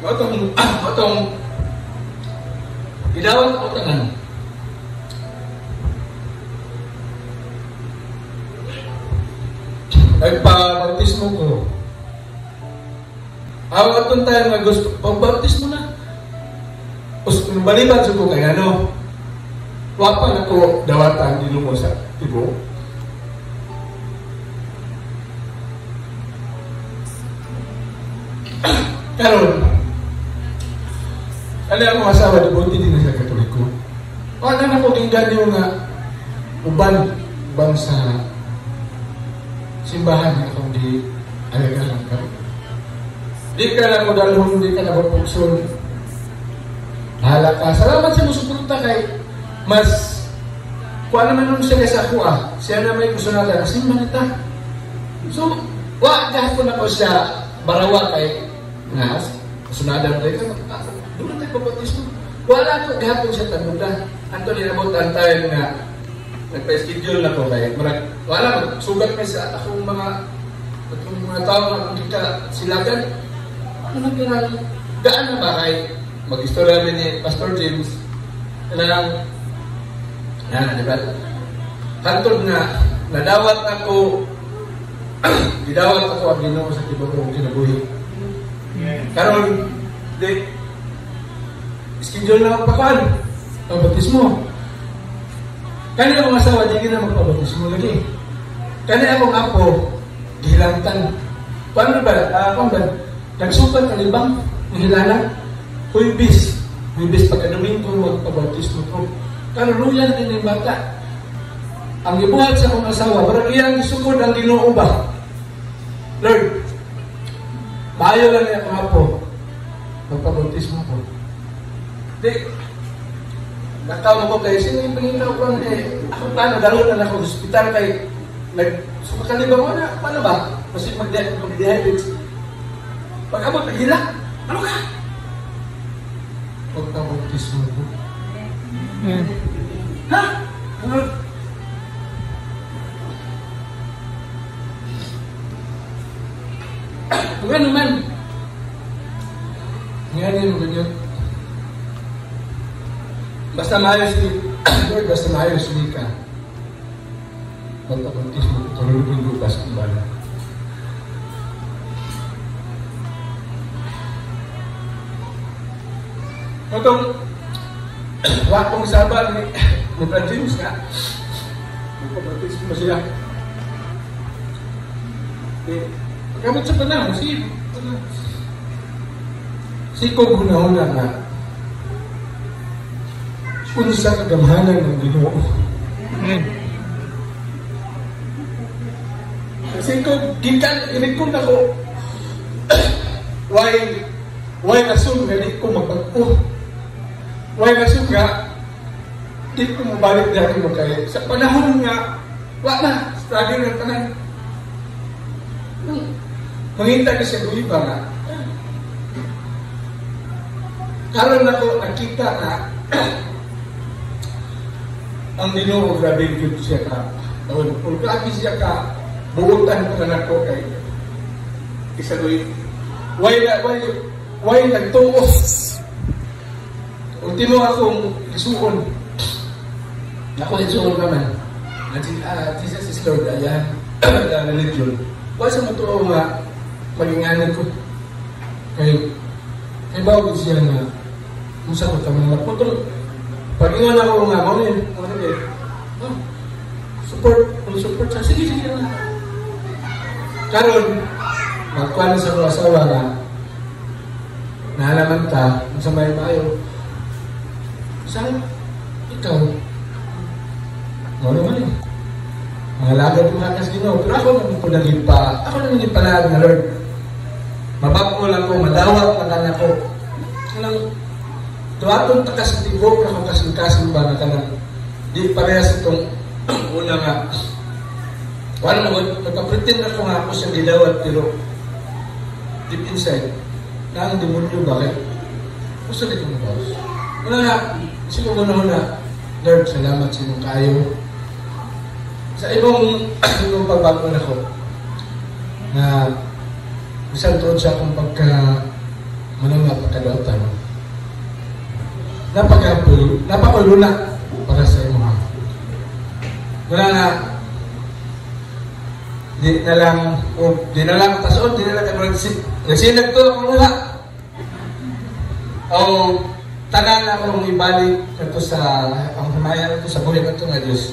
Atong gidawat ako tanan. Nagpa-bautismo ko. Ang atong tayo nga gusto, pagbautismo na. Baliban sa ko kay ano, wa pa na ko dawatan Ginoo sa tibuok. Karon, kali akong asawa, devoted din na sa Katoliko. Wala na ko gingganyo nga uban sa simbahan nga akong di alagahan karon. Di ka na ko dalhon, di ka na ko pugson. Bahala ka. Salamat sa musuporta kay mas kuha naman nun siya sa ako ah. Siya na may gusto na kasi manita. So, wa gahapon ako siya barawa kay nga sunada mo tayo. Doon tayo pabautismo. Wala ko gahapon siya tanuda. Anto ninabot ang time nga nagpa-schedule na ko kay murag wala magsugat may sa akong mga tao nga akong kita silagan. Ano nang kinahanglan? Gaan na ba kay mag-istorya mi ni Pastor James kanang na, di ba? Hantod nga nadawat ako gidawat ako ang Ginoo sa tibuok kong kinabuhi. Karon di schedule na ako pakuan ang bautismo. Kani akong asawa di gina magpabautismo lagi. Kani akong apo gihilantan. Paano ba? Paano ba? Nagsukat ang ibang nihilala. Huwebes. Huwebes pagka Domingo magpabautismo ko. Karon luyan din yung bata. Ang ibuhat sa akong asawa, parang iyang isukod ang Ginoo ba? Lord, maayo lang niya akong apo. Magpabautismo ko. Di, nakaw ko kay sino yung pangitaw ko eh. Ako plano, dalawin na ako sa ospital kay nagsumakalibang ko na, paano ba? Kasi mag-dehydrate. Pag-abot, naghila. Ano ka? Pagpabautismo ko. Ha? Ano? Kung ano man. Nga din mo ganyan. Basta maayos ni Lord, basta maayos ni ka. Pagpabautismo ko, tuloy ko yung lupas ang bala. Itong wakong saba ni Brad James nga, magpabautismo siya. Eh, pagkabot sa panahon, si kong hunahuna nga, unsa kagamhanan ng Ginoo. Kasi ko, gikan, inigkong ako, why rason nga di ko magbag-o? Why rason nga di ko mabalik dahil mo kay sa panahon nga wa na struggle ng tanan. Mangita ni siya guiba nga. Karon nako nakita nga ang Ginoo grabe gyud siya ka. Grabe siya ka buotan pa nako kay isa goy. Why nagtuo? Ultimo akong isuon. Ako isuon naman. Jesus is Lord, ayan, religion. Why sa matuo nga maginganan ko? Kay bawag siya nga unsa ko tamang naputol. Pag-ingon ako nga, mo yun, support, support siya. Sige, sige lang. Karon, magkuhan sa mga asawa nga, nahalaman ta, sa may maayo, saan ikaw? Wala man eh. Mga lagad ko hakas Ginoo, pero ako naman po naging pa, ako naman yung panaag na Lord. Mabako lang ko, madawat lang ako. Kanang, tuwatong takas tibok ako kasing-kasing ba na kanang, di parehas itong una nga. Wala mo, nagpa-pretend ako nga ako siyang gidawat, pero deep inside, na ang demonyo ba kay? Gusto di ko mabawas. Una nga, siguro na, Lord, salamat sa imong kaayo. Sa imong pagbago na ko, na bisan tuod sa akong pagka Manang napakadautan. Napaka napakaluna para sa imo. Wala na di na lang o di na lang tason, di na lang kay nagsinag to akong luha. O tanan akong ibalik ato sa ang himaya ato sa buhi ato nga Dios.